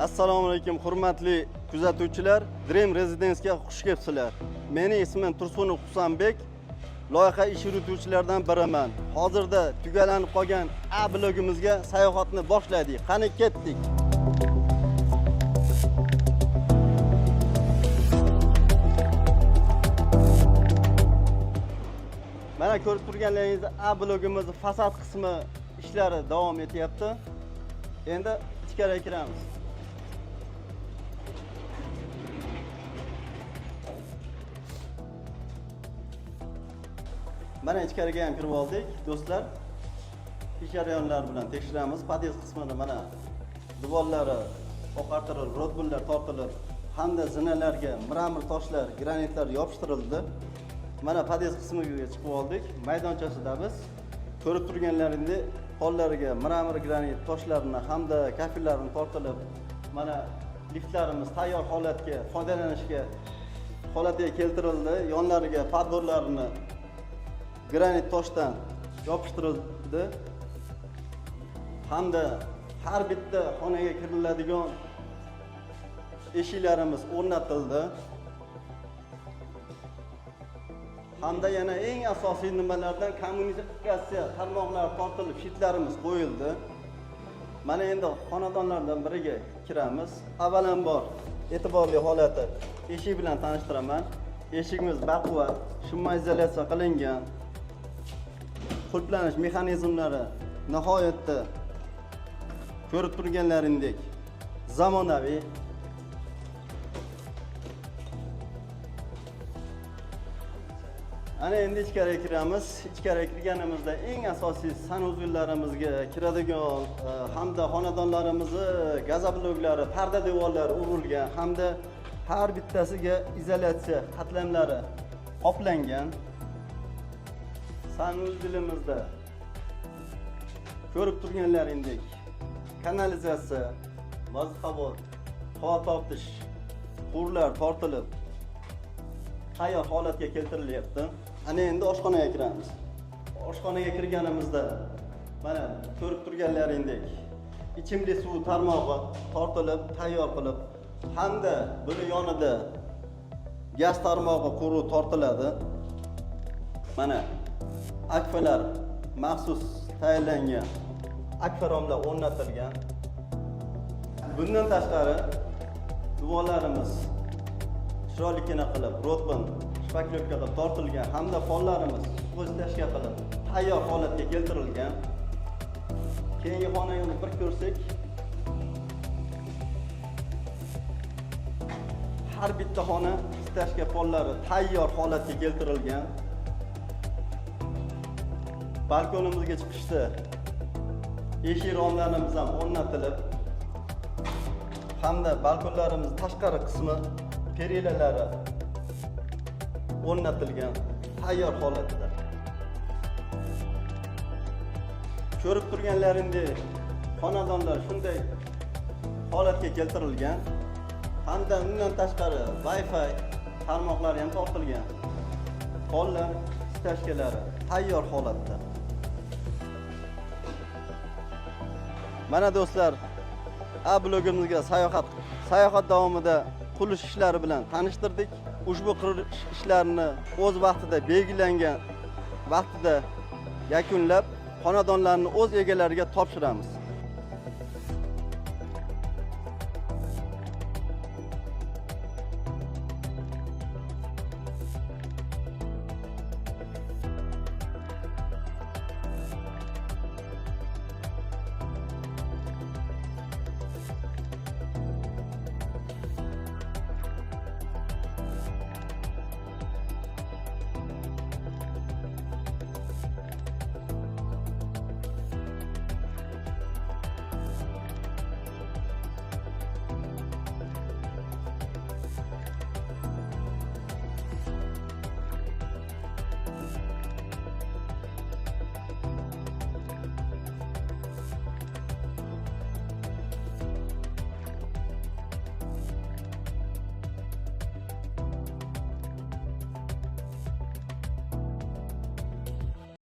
Assalomu alaykum hurmatli kuzatuvchilar, Dream Residence'ga xush kelibsizlar. Meni ismim Tursunov Husanbek, loyiha ish yurituvchilardan biriman. Hozirda tugallanib qolgan A blogimizga sayohatni boshladik. Qani ketdik. Mana ko'rib turganlaringiz A blogimiz fasad qismi ishlari davom etyapti. Endi ichkariga kiramiz. Mana ichkariga ham kirib oldik, do'stlar. Ish jarayonlari bilan tekshiramiz. Pod'ezd qismini mana devorlari oqartirilib, rodbullar tortilib, hamda zinalarga mramor toshlar, granitlar yopishtirildi. Mana pod'ezd qismiga chiqib oldik. Maydonchasida biz ko'rib turganlaringizdek pollariga mramor granit toshlarini hamda kafellarini tortilib, mana liftlarimiz tayyor holatga, foydalanishga holatiga keltirildi. Yonlariga podborlarini granit toshdan yopishtirildi. Hamda har bitta xonaga kiriladigan eshiklarimiz o'rnatildi. Hamda yana eng asosiy nimalardan kommunikatsiya tarmoqlari tortilib, shitlarimiz qo'yildi. Mana endi xonadonlardan biriga kiramiz. Avvalambor e'tiborli holati eshik bilan tanishtiraman. Eshigimiz baquvvat, shimoizolyatsiya qilingan. Qulflanish mexanizmlari nihoyatda ko'rib turganlaringdek zamonaviy. Ana endi ichkariga kiramiz. Ichkariga kirganimizda eng asosiy sanuzellarimizga kiradigan hamda xonadonlarimizni gazobloklari, parda devorlari urilgan hamda har bittasiga izolyatsiya qatlamlari qoplangan. Sanuzelimizda ko'rib turganlaringdek kanalizatsiya, havo, havo tortish quvurlar tortilib tayyor holatga keltirilyapti. Ana endi oshxonaga kiramiz. Oshxonaga kirganimizda mana ko'rib turganlaringdek ichimlik suvi tarmog'i tortilib, tayyor qilib, hamda buni yonida gaz tarmog'i quvuri tortiladi. Mana akfalar maxsus tayyorlangan akfa romlar o'rnatilgan. Bundan tashqari devorlarimiz chiroylikina qilib, rodbin shpaklyopka qilib tortilgan hamda pollarimiz o'zlashga qilib tayyor holatga keltirilgan. Keyingi xonani bir ko'rsak, har bitta xona stashka pollari tayyor holatga keltirilgan. Balkonimizga chiqishda eshik romlarimiz ham o'rnatilib, hamda balkonlarimiz tashqari qismi perilalari o'rnatilgan, tayyor holatda. Ko'rib turganlaringdek xonadonlar shunday holatga keltirilgan hamda undan tashqari Wi-Fi tarmoqlari ham tortilgan. Pollar, stashkalari tayyor holatda. Mana do'stlar, A blogimizga sayohat davomida qurilish ishlari bilan tanishtirdik. Ushbu qurilish ishlarini o'z vaqtida, belgilangan vaqtida yakunlab, xonadonlarni o'z egalariga topshiramiz.